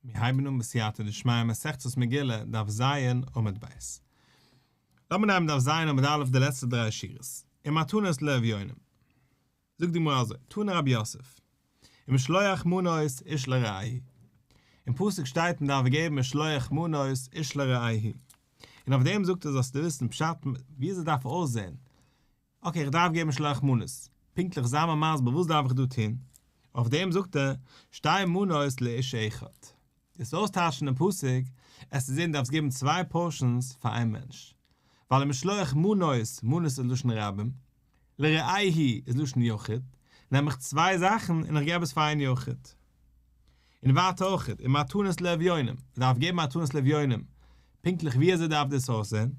מיר הייבן אן בסייעתא דשמיא מסכת מגילה, דף ז, עמוד ב'. לאמיר נעמען דף ז עמוד א' די לעצטע דריי שורות, ומתנות לאביונים. זאגט די גמרא אזוי, תנא רב יוסף, ומשלוח מנות איש לרעהו. אין פסוק שטייט מען דארף געבן משלוח מנות איש לרעהו. און אויף דעם זאגט ער זאלסטו וויסן פשט ווי אזוי דארף אויסזען, okay איך דארף געבן משלוח מנות, פונקטליך זיי מיר מסביר וואס דארף איך דא טון? אויף דעם זאגט ער, שתי מנות לאיש אחד. דאס אויסטייטשן דעם פסוק, עס איז זען דארפסט געבן צוויי portions פאר איין מענטש. ווייל משלוח מנות, מנות איז לשון רבים, לרעהו איז לשון יחיד, נעם איך צוויי זאכן און איך געב עס פאר איין יחיד. און ווייטער אויך, ומתנות לאביונים, מען דארף געבן מתנות לאביונים, פונקטליך ווי אזוי דארף דאס אויסזען?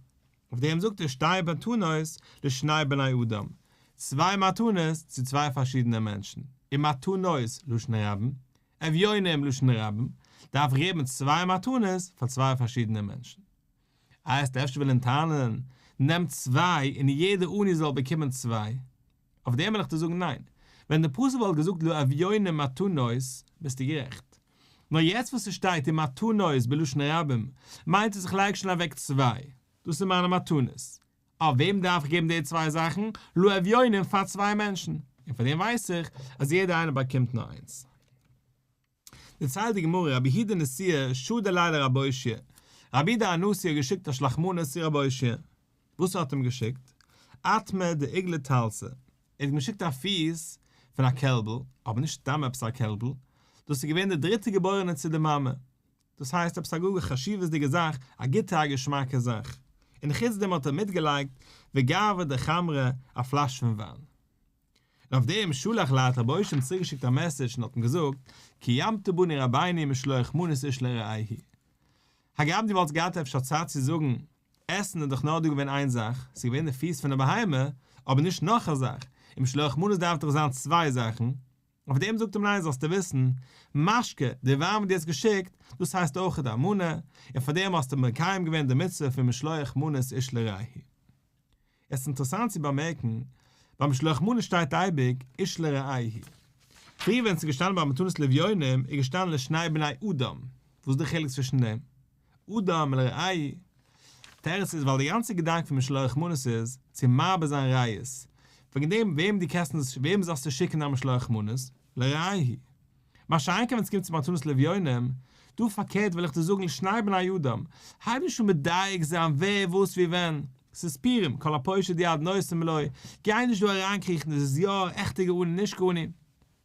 אויף דעם זאגט ער שתי מתנות לשני בני אדם, צוויי מתנות צו צוויי פארשידענע מענטשן, ומתנות לשון רבים, אביונים לשון רבים, דארף איך געבן צוויי מתנות פאר צוויי פארשידענע מענטשן. איי וועסטו אפשר וועלן טענה'ן, נעם צוויי און יעדער עני זאל באקומען צוויי. אויף דעם וועל איך דיר זאגן ניין. ווען די פסוק וואלט געזאגט לאביונים מתנות, ביסטו גערעכט. נאר יעצט וואס ס'שטייט ומתנות בלשון רבים, מיינט עס איך לייג שוין אוועק צוויי. דאס איז מיינע מתנות. אויף וועם דארף איך געבן די צוויי זאכן? לאביונים פאר צוויי מענטשן. און פאר דעם ווייס איך אז יעדער איינער באקומט נאר איינס. דערציילט די גמרא, רבי יהודה נשיאה שדר ליה לרבי אושעיא, רבי יהודה הנשיא האט געשיקט א שלח מנות צו רבי אושעיא, וואס האט אים געשיקט? אטמא דעיגלא תלתא, ער האט אים געשיקט א פיס פון א קעלבל, אבער נישט סתם עפעס א קעלבל, דאס איז געווען די דריטע געבוירענע צו די מאמע, דאס הייסט עפעס א גאר חשיבות'דיגע זאך, א גוטע א געשמאקע זאך, און חוץ דעם האט ער מיטגעלייגט וגרבא דחמרא, א פלאש פון וויין. און אויף דעם שלח ליה האט רבי אושעיא אים צוריקגעשיקט א message און האט אים געזאגט, קיימת בנו רבינו משלוח מנות איש לרעהו. הגם דו וואלטסט געהאט אפשר צייט צו זאגן, עסן איז דאך נאר דא געווען איין זאך, ס'איז געווען די פיס פון די בהמה, אבער נישט נאך א זאך, און משלוח מנות דארף דאך זיין צוויי זאכן. אויף דעם זאגט אים ניין זאלסטו וויסן, משקה, די וויין וואס דו האסט געשיקט, דאס הייסט אויכעט א מנה, און פאר דעם האסטו מקיים געווען די מצוה פון משלוח מנות איש לרעהו. עס איז אינטערעסאנט צו באמערקן, ביי משלוח מנות שטייט אייביג איש לרעהו. פריער ווען עס איז געשטאנען ביי מתנות לאביונים איז געשטאנען לשני בני אדם, וואס איז די חילוק צווישן דעם? אדם לרעהו? תירוץ איז ווייל די גאנצע געדאנק פון משלוח מנות איז צו מרבה זיין רעות, וועגן דעם וועם דו קענסט וועם זאלסטו שיקן דיין משלוח מנות? לרעהו. מה שאין כן ווען ס'קומט צו מתנות לאביונים, דא פארקערט וויל איך דיר זאגן לשני בני אדם, הייב נישט אן מדייק זיין ווער וואס ווי ווען, ס'איז פורים, כל הפושט יד נותנים לו, גיי נישט דא אריינקריכן דאס איז יא עכטיגע עני נישט עני,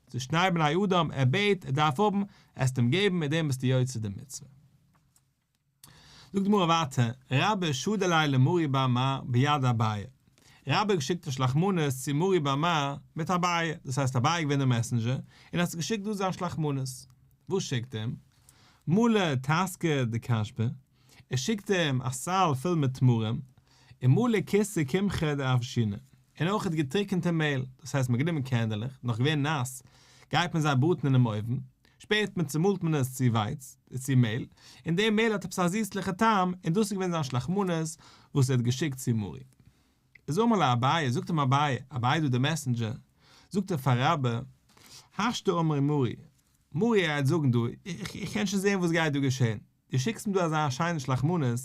ס'איז שני בני אדם, ער בעט, ער דארף האבן, עסט אים געבן, מיט דעם ביסטו יוצא די מצוה. זאגט די גמרא ווייטער, רבה שדר ליה למרי בר מר ביד אביי, רבה האט געשיקט א שלח מנות צו מרי בר מר מיט אביי, דאס הייסט אביי איז געווען דער messenger, און האט געשיקט דא זיין שלח מנות. וואס שיקט אים? מלא טסקא דכשפי, ער שיקט אים א סל פול מיט תמרים, און מלא כסא קמחא דאוושינא, און אויך געטריקענטע מעהל, דאס הייסט מען האט גענומען קערנדלעך, נאך געווען נאס, גייט מען זיי בראטן אינעם אויוון, שפעטער מען צומאלט מען עס צו ווייץ, צו מעהל, און די מעהל האט עפעס א זיסליכע טעם, און דאס איז געווען זיין שלח מנות וואס ער האט געשיקט צו מרי. איז אמר ליה אביי, זאגט אים אביי, אביי דא דער messenger, זאגט ער פאר רבה, השתא אמר מרי, מרי גייט זאגן דא, איך קען שוין זעהן וואס גייט דא געשעהן, דו שיקסט מיר דא אזא שיינע שלח מנות,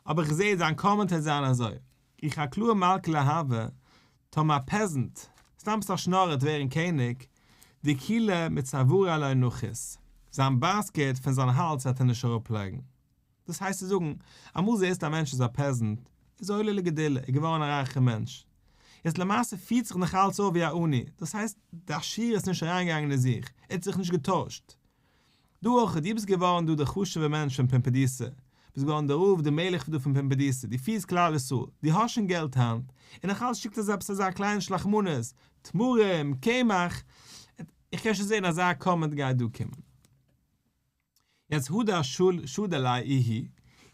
אבער איך זעה זיין comment וועט זיין אזוי, כי חקלאה מלכא לא הוי, טאמער א peasant, סתם עפעס א שנארער וועט ווערן קעניג, דיקולא מצואריה לא נחית, זיין basket פון זיין האלז וועט ער נישט אראפלייגן. דאס הייסט צו זאגן, אמאל זעסטו א מענטש איז א peasant, איז עולה לגדולה, איז געווארן א רייכער מענטש. יעצט למעשה פירט זיך נאך אלץ אויף ווי א עני, דאס הייסט די עשירות איז נישט אריינגעגאנגען אין זיך, ער האט זיך נישט געטוישט. דו אויך, דו ביסט געווארן דא דער חשוב'ער מענטש פון פומבדיתא, ביסט געווארן דער רב, דער מלך דא פון פומבדיתא, דו פירסט כלל ישראל, דו האסט שוין געלט היינט, און נאך אלץ שיקט אזא עפעס אזא קליינע שלח מנות, תמרים, קמח, איך קען שוין זען אזא comment גייט דא קומען. יעצט הדר שדר ליה איהו,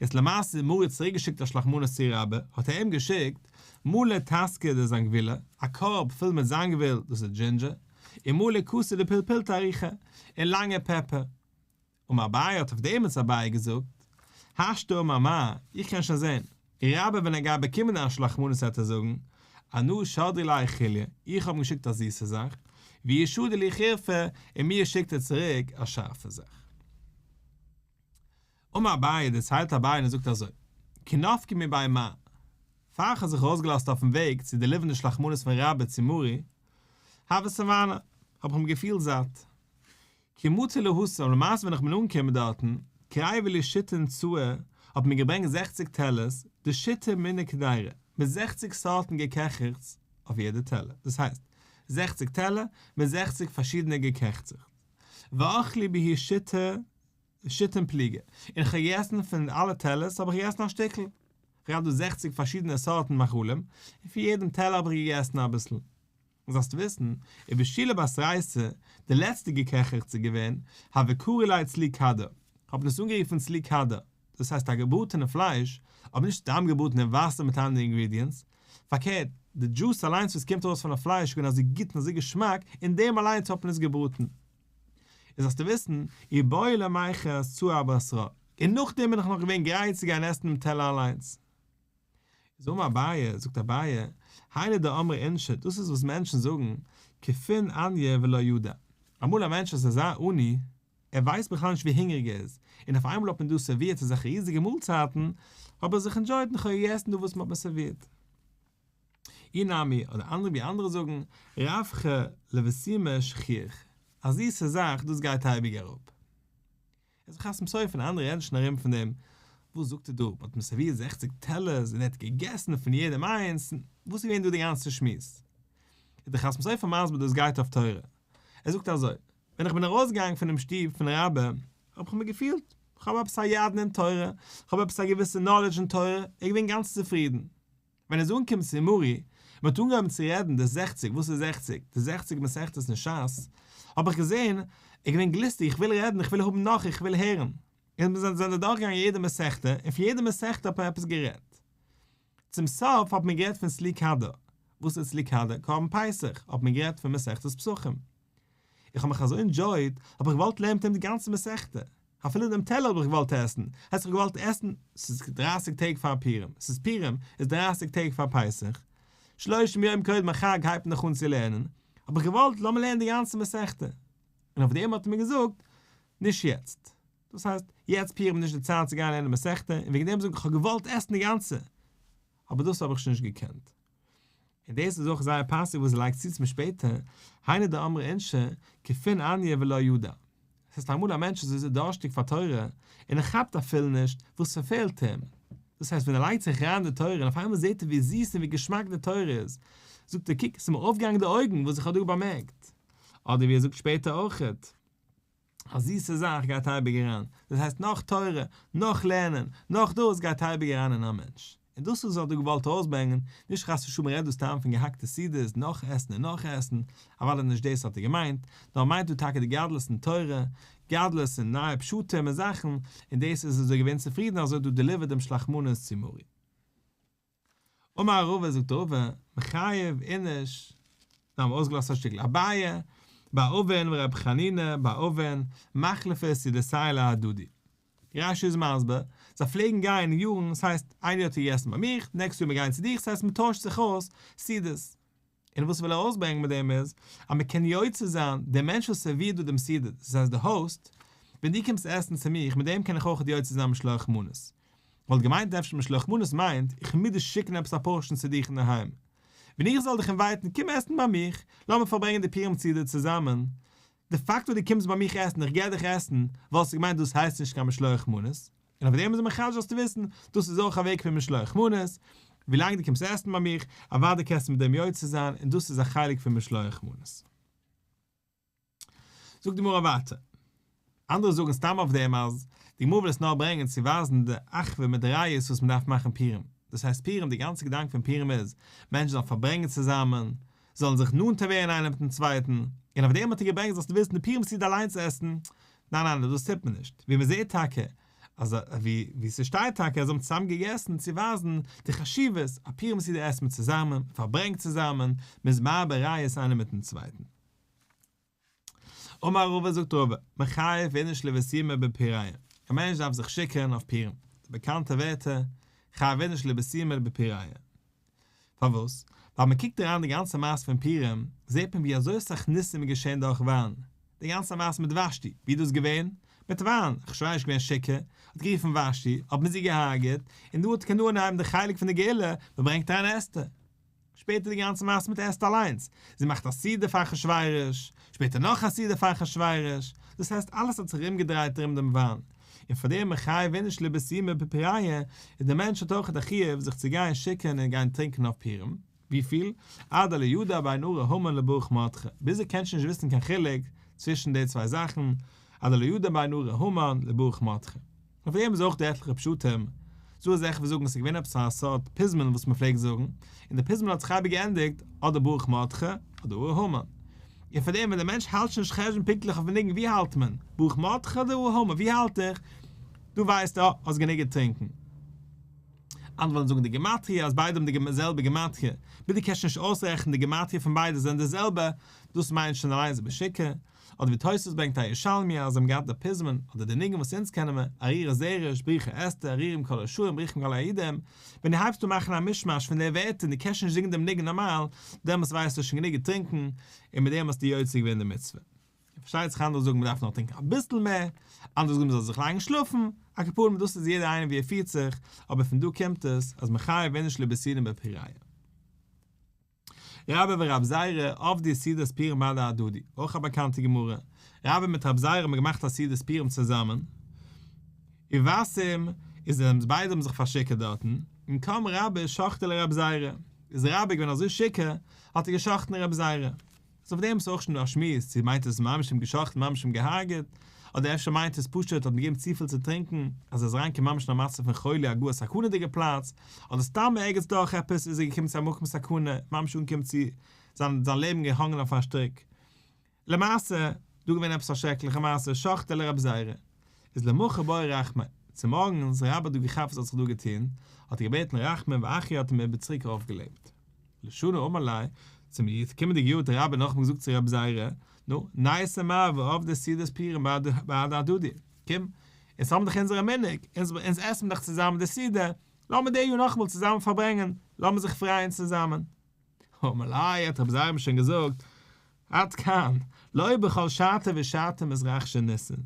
יעצט למעשה מרי האט צוריק געשיקט א שלח מנות צו רבה, האט ער אים געשיקט מלא טסקא דזנגבילא, א קארב פול מיט זאנגוויל, דאס איז ginger, און מלא כסא דפלפילתא אריכא, און לאנגע פעפער. אמר אביי האט אויף דעם איז אביי געזאגט, השתא אמר מר, איך קען שוין זען, רבה ווען ער גייט באקומען א שלח מנות וועט ער זאגן, אנא שדרי ליה חוליא, איך האב אים געשיקט א זיסע זאך, ואיהו שדר לי חריפא, און מיר שיקט ער צוריק א שארפע זאך. אמר אביי, דערציילט אביי און ער זאגט אזוי, כי נפקי מבי מר, פאר איך האב זיך ארויסגעלאזט אויפן וועג צו דעליווערן די שלח מנות פון רבה צו מרי, הוה שבענא, האב איך מיר געפילט זאט. כי מטי להתם, למעשה ווען איך בין אנגעקומען דארטן, קריבו לי שיתין צעי, האט מען געברענגט זעכציג טעלערס, דשיתין מיני קדירה, מיט זעכציג סארטן געקעכעכץ אויף יעדע טעלער, דאס הייסט, זעכציג טעלער מיט זעכציג פארשידענע געקעכצער. ואכלי בהו שיתא שיתין פליגי, און איך האב געגעסן פון אלע טעלערס האב איך געגעסן א שטיקל, איך האב געהאט דא זעכציג פארשידענע סארטן מאכלים, און פון יעדעם טעלער האב איך געגעסן אביסל. זאלסט וויסן, ובשילא בתרייתא, די לעצטע געקעכעכץ איז געווען, הוו קרו ליה צלי כדור, האט מען עס אנגערופן צלי כדור, דאס הייסט א געבראטענע פלייש, אבער נישט סתם געבראטן אין וואסער מיט אנדערע אינגרידיענטס, פארקערט, די דזשוס אליינס וואס קומט ארויס פון א פלייש איז געווען אזוי גוט און אזוי געשמאק, אין דעם אליינס האט מען עס געבראטן. און זאלסטו וויסן, ובעאי למיחת צעא אבתרה, און נאכדעם בין איך נאך געווען גרייט צו גיין עסן דעם טעלער אליינס. איז אמר אביי, זאגט אביי, היינו דאמרי אינשי, דאס איז וואס מענטשן זאגן, כפין עניא ולא ידע. אמאל א מענטש איז אזא עני, ער ווייסט בכלל נישט ווי הונגעריג ער איז, און אויף איינמאל האט מען דא סערווירט אזעלכע ריזיגע מאלצייטן, האב איך זיך ענדזשויט און כ'האב געגעסן דא וואס מ'האט מיר סערווירט. אי נמי, אדער אנדערע ווי אנדערע זאגן, רווחא לבסומי שכיח, א זיסע זאך דאס גייט אייביג אראפ. איז חתם סופר און אנדערע רעדן שוין ארום פון דעם, וואס זאגט ער דא, מ'האט אים סערווירט זעכציג טעלערס און ער האט געגעסן פון יעדעם איינס, וואס איז געווען דא די גאנצע שמועס? איז דער חתם סופר מסביר דאס גייט אויף תורה, ער זאגט אזוי, ווען איך בין ארויסגעגאנגען פונעם שטוב פון רבה, האב איך מיר געפילט, איך האב עפעס א ידען אין תורה, איך האב עפעס א געוויסע נאלעדזש אין תורה, ער איז געווען גאנץ צופרידן. ווען ער איז אנגעקומען צו מרי, מען האט אנגעהויבן צו רעדן די זעכציג, וואס איז זעכציג? די זעכציג מסכתות אין ש"ס, האב איך געזען, ער איז געווען גליסטיג, איך וויל רעדן, איך וויל האבן נאך, איך וויל הערן. און מיר זענען אדורכגעגאנגען יעדע מסכתא, און פון יעדע מסכתא האט מען עפעס גערעדט. צום סוף האט מען גערעדט פון צלי כדור. וואס איז צלי כדור? קרבן פסח, האט מען גערעדט פון מסכת פסחים. איך האב מיך אזוי ענדזשויט, האב איך געוואלט לערנען מיט אים די גאנצע מסכתא. אפילו דעם טעלער האב איך געוואלט עסן. הייסט איך האב געוואלט עסן, ס'איז דרייסיג טעג פאר פורים, ס'איז פורים, איז דרייסיג טעג פאר פסח, שלושים יום קודם החג הייבט מען דאך אן צו לערנען, האב איך געוואלט לאמיר לערנען די גאנצע מסכתא. און אויף דעם האט ער מיר געזאגט, נישט יעצט. דאס הייסט, יעצט פורים איז נישט די צייט צו גיין לערנען מסכתא, און וועגן דעם זאג איך, איך האב געוואלט עסן די גאנצע, אבער דאס האב איך שוין נישט געקענט. און דאס איז אויך זייער פאסיג וואס ער לייגט צו צום שפעטער, היינו דאמרי אינשי, כפין עניא ולא ידע. עס הייסט אמאל א מענטש איז אזוי דארשטיג פאר תורה, און ער כאפט אפילו נישט וואס ס'פעלט אים. דאס הייסט ווען ער לייגט זיך אריין אין די תורה און אויף איינמאל זעט ער ווי זיס און ווי געשמאק די תורה איז, זאגט ער קוק, ס'איז מיר אויפגעגאנגען די אויגן וואס איך האב דא באמערקט. אדער ווי ער זאגט שפעטער אויכעט. א זיסע זאך גייט אייביג אריין, דאס הייסט נאך תורה, נאך לערנען, נאך דאס גייט אייביג אריין אין א מענטש. און דאס וואס ער האט דא געוואלט ארויסברענגען, נישט חס ושלום ער רעדט דא סתם פון געהאקטע סעודות, נאך עסן און נאך עסן, אוודאי נישט דאס האט ער געמיינט, נאר ער מיינט דא טאקע די גדלות אין תורה, גדלות אין נייע פשטים און זאכן, און דאס איז ער אזוי געווען צופרידן אז ער האט דא דעליווערט דעם שלח מנות צו מרי. אמר רבא זאגט רבא, מיחייב איניש, מיר האבן אויסגעלאזט א שטיקל אביי, בר אבין ור' חנינא בר אבין, מחלפי סעודתייהו להדדי. רש"י איז מסביר, זיי פלעגן גיין יארן, ס'הייסט, איין יאר האט ער געגעסן ביי מיך, נעקסט יאר מיר גייען צו דיך, ס'הייסט מ'טוישט זיך אויס סעודות. און וואס וויל ער ארויסברענגען מיט דעם איז, אז מען קען יוצא זיין, דער מענטש וואס סערווירט דא דעם סעודה, דאס הייסט די האוסט, ווען דו קומסט עסן צו מיך, מיט דעם קען איך אויך יוצא זיין משלוח מנות. וואלט געמיינט אפשר משלוח מנות מיינט, איך מוז דיר שיקן עפעס א פארשען צו דיך אינדערהיים. ווען איך זאל דיך אינווייטן קום עסן ביי מיך, לאמיר פארברענגען די פורים סעודה צוזאמען. די פאקט וואס דו קומסט ביי מיך עסן, איך געב דיך עסן, וואלסטו געמיינט דאס הייסט נישט קיין משלוח מנות. און אויף דעם איז ער מחדש זאלסטו וויסן, דאס איז אויך א וועג פון משלוח מנות, ווילאנג דו קומסט עסן ביי מיך, אוודאי קענסטו מיט דעם יוצא זיין, און דאס איז א חלק פון משלוח מנות. זאגט די גמרא ווייטער, אנדערע זאגן סתם אויף דעם אז די גמרא וויל עס נאר ברענגען צו ווייזן די אחווה מיט די רעות וואס מען דארף מאכן פורים, דאס הייסט פורים, די גאנצע געדאנק פון פורים איז, מענטשן זאלן פארברענגען צוזאמען, זאלן זיך נאנטער ווערן איינער מיטן צווייטן, און אויף דעם האט ער געברענגט זאלסטו וויסן די פורים סעודה אליינס עסן, ניין ניין דאס טוט מען נישט, ווי מען זעט טאקע אז ווי ווי ס'שטייט טאקע אז זיי האבן צוזאם געגעסן צו ווייזן די חשיבות, א פורים סעודה עסט מען צוזאמען, מען פארברענגט צוזאמען, מען איז מרבה רעות איינער מיטן צווייטן. אמר רבא זאגט רבא, מיחייב איניש לבסומי בפוריא, א מענטש דארף זיך שיכור'ן אויף פורים, די באקאנטע ווערטער, חייב איניש לבסומי בפוריא. פארוואס? ווייל מען קוקט אריין די גאנצע מעשה פון פורים, זעט מען ווי אזוי אסאך ניסים איז געשען דורך וויין, די גאנצע מעשה מיט ושתי, ווי איז דאס געווען? מיט וויין, אחשורוש געווען שיכור, האט גערופן ושתי, האט מען זי געהארגעט, און דא האט קען דא אנהייבן די חלק פון די גאולה, מען ברענגט אריין אסתר. שפעטער די גאנצע מעשה מיט אסתר אליינס, זי מאכט א סעודה פאר אחשורוש, שפעטער נאך א סעודה פאר אחשורוש, דאס הייסט אלעס האט זיך ארומגעדרייט ארום דעם וויין, און פאר דעם מיחייב איניש לבסומי בפוריא, איז דער מענטש האט אויך א חיוב זיך צו גיין שיכור'ן און גיין טרינקען אויף פורים, וויפיל? עד דלא ידע בין ארור המן לברוך מרדכי, ביז ער קען שוין נישט וויסן קיין חילוק צווישן די צוויי זאכן, עד דלא ידע בין ארור המן לברוך מרדכי. אויף דעם איז אויך דא עטליכע פשטים, ס'דא אזעלכע וואס זאגן עס איז געווען עפעס א סארט פזמון וואס מען פלעגט זאגן, און די פזמון האט זיך אייביג געענדיגט אדער ברוך מרדכי אדער ארור המן. און פאר דעם ווען דער מענטש האלט שוין נישט חשבון פונקטליך אויפן ניגון ווי האלט מען, ברוך מרדכי אדער ארור המן, ווי האלט איך, דא ווייסטו אה, האסט גענוג געטרינקען. אנדערע וועלן זאגן די גימטריא אז ביידע האבן די זעלבע גימטריא, ביז דו קענסט נישט אויסרעכענען די גימטריא פון ביידע זענען די זעלבע, דאס מיינט שוין אליינס ביסט שיכור, אדער ווי תוספות ברענגט א ירושלמי אז זיי האבן געהאט די פזמון אדער די ניגון וואס אונז קענען מיר, ארורה זרש, ברוכה אסתר, ארורים כל הרשעים, ברוכים כל היהודים, ווען דו הייבסט אן מאכן א מישמאש פון די ווערטער און דו קענסט שוין נישט זינגען דעם ניגון נארמאל, דעמאלס ווייסטו האסט שוין גענוג געטרינקען, און מיט דעם האסטו יוצא געווען די מצוה. און פארשטייט זיך אנדערע זאגן מ'דארף נאר טרינקען אביסל מער, אנדערע זאגן מ'זאל זיך לייגן שלאפן, על כל פנים דאס איז יעדער איינער ווי ער פירט זיך, אבער פון דא קומט עס אז מיחייב איניש לבסומי בפוריא. רבה ורב זירא עבדי סעודת פורים בהדי הדדי, אויך א באקאנטע גמרא, רבה מיט רב זירא האבן געמאכט א סעודת פורים צוזאמען, ובתים איז זיי ביידע האבן זיך פארשיקערט דארטן, און קם רבה שחטיה לרב זירא, איז רבה געווען אזוי שיכור האט ער געשחטן רב זירא. איז אויף דעם איז אויך שוין דא א שמועס צו מיינט עס ממש אים געשחט'ן ממש אים געהארגעט, אדער אפשר מיינט עס פשוט האט אים געגעבן צופיל צו טרינקן אז ער איז אריינגעקומען ממש אין א מצב פון חולי א גאר סכנה'דיגע פלאץ, אדער סתם ערגעץ דורך עפעס איז ער געקומען צו א מקום סכנה, ממש אנגעקומען צו זיין זיין לעבן געהאנגען אויף א שטריק. למעשה, דא געווען עפעס א שרעקליכע מעשה, שחטיה לרב זירא. איז למחר בעי רחמי, צומארגנס רבה האט דא געכאפט וואס האט זיך דא געטון, האט ער געבעטן רחמים ואחייה האט אים איבער צוריק אויפגעלעבט. לשנה אמר ליה, צום קומענדיגע יאר האט רבה נאכאמאל געזאגט צו רבי זירא, נו, ניתי מר ועבדי סעודת פורים בהדי הדדי, קום, אונז האבן דאך אונזערע מנהג, אונז עסן דאך צוזאמען די סעודה, לאמיר די יאר נאכאמאל צוזאמען פארברענגען, לאמיר זיך פרייען צוזאמען. אמר ליה, האט רבי זירא אים שוין געזאגט, עד כאן, לא בכל שעתא ושעתא מתרחשין ניסין.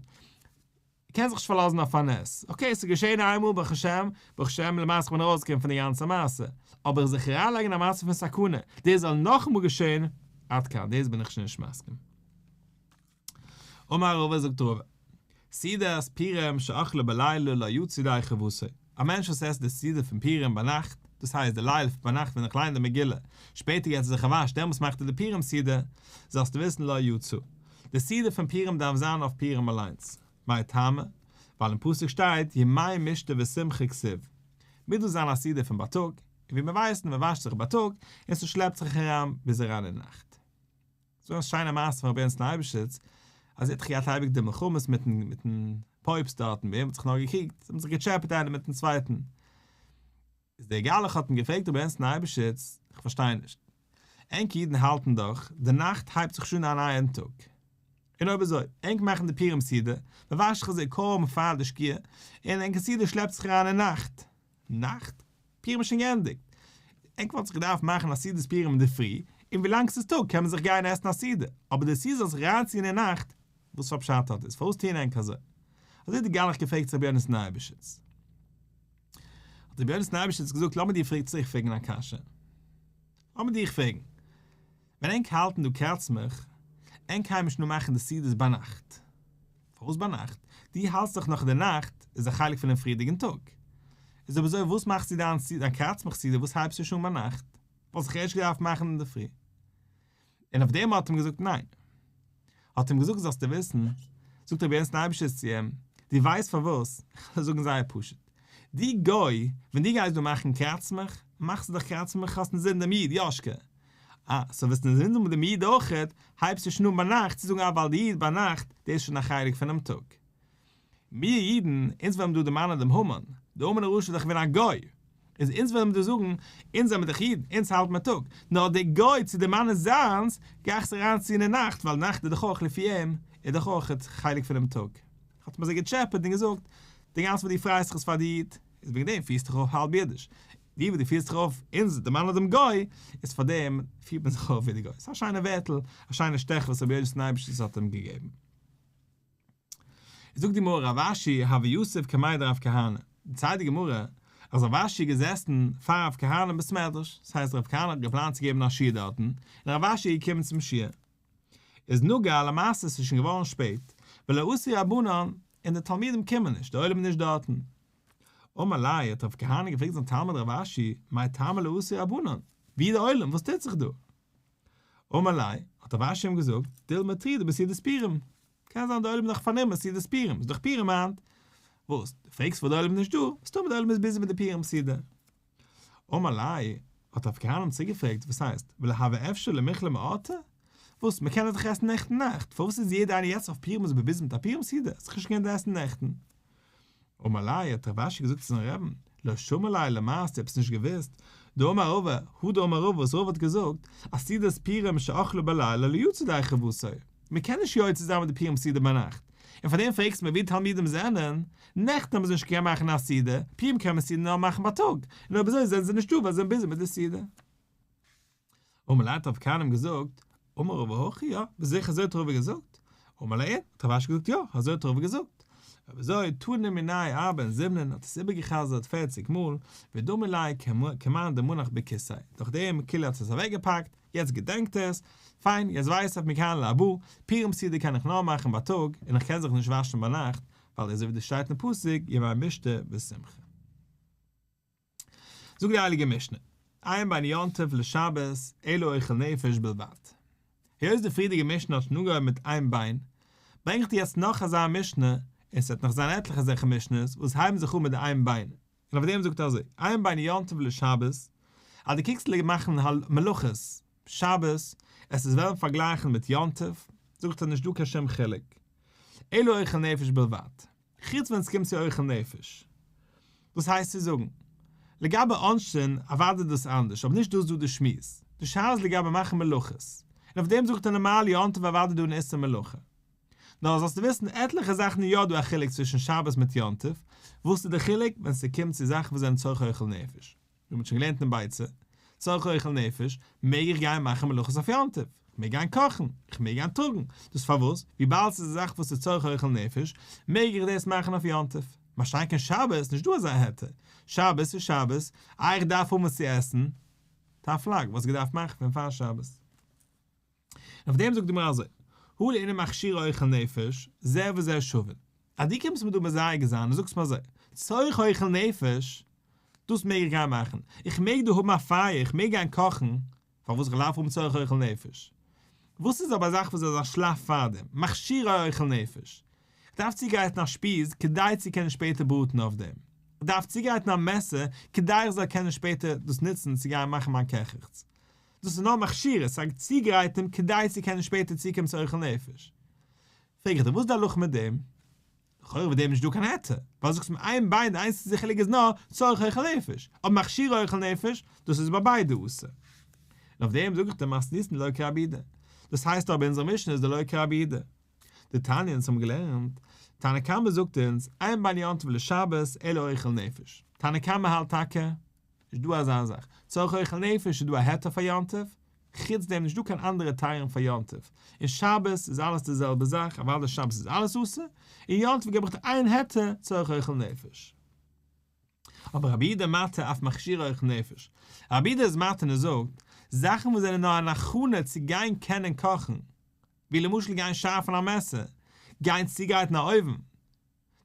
קען זיך נישט פארלאזן אויף א נס, okay ס'איז געשען איינמאל ברוך השם, ברוך השם למעשה איך בין ארויסגעקומען פון די גאנצע מעשה, אבער זיך אריינלייגן אין א מצב פון סכנה, דאס זאל נאכאמאל געשען, עד כאן, דאס בין איך שוין נישט מסכים. אמר רבא זאגט רבא, סעודת פורים שאכלה בלילה לא יצא ידי חובתו, א מענטש וואס עסט די סעודה פון פורים ביינאכט, דאס הייסט די ליל ביינאכט ווען איך ליין די מגילה, שפעטער געט ער זיך א וואש דעמאלטס מאכט ער די פורים סעודה, זאלסטו וויסן לא יצא. די סעודה פון פורים דארף זיין אויף פורים אליינס. מאי טעמא? ווייל אין פסוק שטייט ימי משתה ושמחה כתיב. מוז דאס זיין א סעודה פון בייטאג, און ווי מיר ווייסן מען וואשט זיך בייטאג און ס'שלעפט זיך אריין ביז אריין אין נאכט. ס'דא א שיינע מעשה פון רבי יונתן אייבשיץ אז ער האט דאך געהאט אייביג די מלחמות מיטן מיטן פויבסט דארטן, וועם האט זיך נאר געקריגט, זיי האבן זיך געטשעפעט איינער מיטן צווייטן. איז דער גלח האט אים געפרעגט רבי יונתן אייבשיץ, איך פארשטיי נישט, ענק אידן האלטן דאך די נאכט הייבט זיך שוין אן א נייעם טאג, און אויב אזוי, ענק מאכן די פורים סעודה, מען וואשט זיך אזוי קוים פאר די שקיעה, און ענקער סעודה שלעפט זיך אריין אין נאכט. נאכט? פורים איז שוין געענדיגט. ענק וואלט זיך געדארפט מאכן א סעודת פורים אינדערפרי, און ווילאנג ס'איז טאג קען מען זיך גיין עסן א סעודה, אבער די סעודה זאל זיך אריינציען אין נאכט, וואס פאר פשט האט עס? פארוואס טוען ענק אזוי? אזוי האט די גלח געפרעגט צו רבי יונתן אייבשיץ. האט רבי יונתן אייבשיץ געזאגט לאמיר דיר פרעג צוריק פרעגן א קשיא. לאמיר דיך פרעגן. ווען ענק האלטן דא קראצמעך, ענק הייבן שוין אן מאכן די סעודות ביינאכט. פארוואס ביינאכט? דו האלטסט דאך נאך די נאכט איז א חלק פונעם פריערדיגן טאג. איז אויב אזוי וואס מאכסטו דיין דיין קראצמעך סעודה וואס הייבסטו שוין אן ביינאכט? וואלסט זיך ערשט געדארפט מאכן אינדערפרי. און אויף דעם האט אים געזאגט ניין. האט אים געזאגט זאלסטו וויסן, זאגט רבי יונתן אייבשיץ צו אים, דו ווייסט פארוואס? איך וועל זאגן זייער פשוט, דו גוי, ווען דו גייסט דא מאכן קראצמעך, מאכסטו דאך קראצמעך האסט אינזין דעם איד, יאשקע. אה, so וועסטו אינזין האבן דעם איד אויכעט, הייבסטו שוין אן ביינאכט צו זאגן אה ווייל די איד ביינאכט, דאס איז שוין א חלק פונעם טאג. מיר אידן, אונז וועלן דא דערמאנען דעם המן, דער המן הרשע איז דאך געווען א גוי, איז אונז וועלן דא זאגן, אונז זעמיר דאך אידן, אונז האלט מיר טאג, נאר דער גוי צו דערמאנען זיינס, גיי איך זיך אריינציען אין נאכט, ווייל נאכט איז דאך אויך לפי אים, איז דאך אויך חלק פונעם טאג. האט מען זיי געטשעפעט און געזאגט, די גאנצע וואס דו פרייסט זיך איז פאר די איד, איז וועגן דעם פירסט דיך אויף האלב אידיש, די וואס דו פירסט זיך אויף אונז דערמאנען דעם גוי, איז פאר דעם פירט מען זיך אויף ווי די גוי. ס'איז א שיינע ווערטל, א שיינע שטעך וואס רבי יונתן אייבשיץ האט אים געגעבן. זאגט די גמרא רב אשי הוה יתיב קמיה דרב כהנא, דערציילט די גמרא אז רב אשי איז געזעסן פאר רב כהנא אין בית מדרש, דאס הייסט רב כהנא האט געפלאנט צו געבן א שיעור דארטן, און רב אשי איז געקומען צום שיעור. איז נגה למעשה ס'איז שוין געווארן שפעט, ולא אתו רבנן, און די תלמידים קומען נישט, די עולם איז נישט דארטן. אמר ליה, האט רב כהנא געפרעגט זיין תלמיד רב אשי, מאי טעמא לא אתו רבנן, ווי איז די עולם, וואס טוט זיך דא? אמר ליה, האט רב אשי אים געזאגט, דילמא טרידי בסעודת פורים, קען זיין די עולם איז נאך פארנומען סעודת פורים, איז דאך פורים היינט. וואס? דו פרעגסט פארוואס די עולם איז נישט דא? מסתמא די עולם איז ביזי מיט די פורים סעודה. אמר ליה, האט רב כהנא אים צוריק געפרעגט, וואס הייסט, ולא הוה אפשר למיכלה מאורתא? וואס, מען קען דאך עסן נעכטן נאכט, פארוואס איז יעדער איינער יעצט אויף פורים איז מען ביזי מיט א פורים סעודה, האסט דאך נישט געקענט עסן נעכטן. אמר ליה, האט רב אשי געזאגט צו זיין רעבן, לא שמיע לי למר האסטו עפעס נישט געוואוסט, דאמר רבא, הא דאמר רבא וואס רבא האט געזאגט, אז סעודת פורים שאכלה בלילה לא יצא ידי חובתו, מען קען נישט יוצא זיין מיט די פורים סעודה ביינאכט, און פאר דעם פרעגסטו מיר ווי די תלמידים זענען, נעכטן האבן זיי נישט געקענט מאכן א סעודה, פורים קען מען סעודה נאר מאכן בייטאג, און אויב אזוי זענען זיי נישטא ווייל זיי זענען ביזי מיט די סעודה. אמר ליה האט רב כהנא אים געזאגט, אמר רבא הכי יא, ביסט זיכער אזוי האט רבא געזאגט? אמר ליה אין, האט רב אשי געזאגט יא, אזוי האט רבא געזאגט. אויב אזוי, תני מיניה ארבעין זימנין האט עס איבערגעחזרט פערציג מאל, ודמי ליה כמאן דמנח בכיסיה, נאכדעם כאילו האט עס אוועקגעפאקט, יעצט געדענקט ער עס, פיין, יעצט ווייס איך מכאן להבא, פורים סעודה קען איך נאר מאכן בייטאג, און איך קען זיך נישט וואשן ביינאכט, ווייל אזוי ווי דאס שטייט אין פסוק, ימי משתה ושמחה. זאגט די הייליגע משנה, אין בין יום טוב לשבת אלא אוכל נפש בלבד. היות די פריערדיגע משנה האט שוין אנגעהויבן מיט אין בין, ברענג איך דיר יעצט נאך אזא משנה, און ס'וועט נאך זיין עטליכע אזעלכע משנה'ס וואס הייבן זיך אן מיט די אין בין, און אויף דעם זאגט ער אזוי, אין בין יום טוב לשבת, אז דו קוקסט לגבי מאכן מלאכות שבת, עס איז וועלן פארגלייכן מיט יום טוב, זאגט ער נישט דא קיין שום חילוק, אלא אוכל נפש בלבד. חוץ ווען ס'קומט צו אוכל נפש. דאס הייסט צו זאגן, לגבי עונשין, אוודאי איז דאס אנדערש, אבער נישט דאס איז דא די שמועס. די שאלה איז לגבי מאכן מלאכות. און אויף דעם זאגט ער נארמאל יום טוב אוודאי דא אן איסור מלאכה. נאר זאלסטו וויסן עטליכע זאכן איז יא דא א חילוק צווישן שבת מיט יום טוב, וואס איז די חילוק ווען ס'קומט צו זאכן וואס זענען צורך אוכל נפש. ווי מ'האט שוין געלערנט אין ביצה, צורך אוכל נפש, מעג איך גיין מאכן מלאכות אויף יום טוב, איך מעג גיין קאכן, איך מעג גיין טראגן, דאס פארוואס? וויבאלד ס'איז א זאך וואס איז צורך אוכל נפש, מעג איך דאס מאכן אויף יום טוב. מה שאין כן שבת, נישט דא אזא היתר, שבת איז שבת, איי איך דארף האבן וואס צו עסן? tough luck, וואלסט געדארפט מאכן פון פאר שבת. און אויף דעם זאגט די גמרא אזוי, הא לענין מכשירי אוכל נפש, זה וזה שווין. אז דו קומסט מיר דא מזייג זיין און זאגסט מיר אזוי, צורך אוכל נפש, דאס מעג איך גיין מאכן, איך מעג דא האבן א פייער, איך מעג גיין קאכן, פארוואס איך דארף האבן צורך אוכל נפש? וואס איז אבער א זאך וואס איז א שלב פארדעם, מכשירי אוכל נפש? איך דארף צוגרייטן א שפיז כדי צו קענען שפעטער בראטן אויף דעם. איך דארף צוגרייטן א מעסער כדי איך זאל קענען שפעטער דאס נוצן צו גיין מאכן מיין קעכעכץ. דאס איז נאר מכשיר, עס איז א צוגרייטן כדי צו קענען שפעטער צוקומען צו אוכל נפש. פרעג איך דיר, וואס איז די הלכה מיט דעם? לכאורה מיט דעם איז נישטא קיין היתר, ווייל זאגסט מיר אין בין, די איינציגסטע חילוק איז נאר צורך אוכל נפש, אבער מכשירי אוכל נפש, דאס איז ביי ביידע אסור. און אויף דעם זאג איך דיר מתניתין דלא כרבי יהודה. דאס הייסט אבער אונזער משנה איז דלא כרבי יהודה. דתניא אונז האבן געלערנט, תנא קמא זאגט אונז, אין בין יום טוב לשבת אלא אוכל נפש. תנא קמא האלט טאקע, נישט דא אזא זאך. צורך אוכל נפש איז דא א היתר פאר יום טוב, חוץ דעם נישט דא קיין אנדערע היתרים פאר יום טוב. און שבת איז אלעס די זעלבע זאך, אוודאי שבת איז אלעס אסור, און יום טוב געב איך דיר איין היתר, צורך אוכל נפש. אבער רבי יהודה מתיר אף מכשירי אוכל נפש. רבי יהודה איז מתיר און ער זאגט, זאכן וואס זענען נאר אן הכנה צו גיין קענען קאכן, ווי למשל גיין שארפן א מעסער, גיין צוגרייטן א אויוון,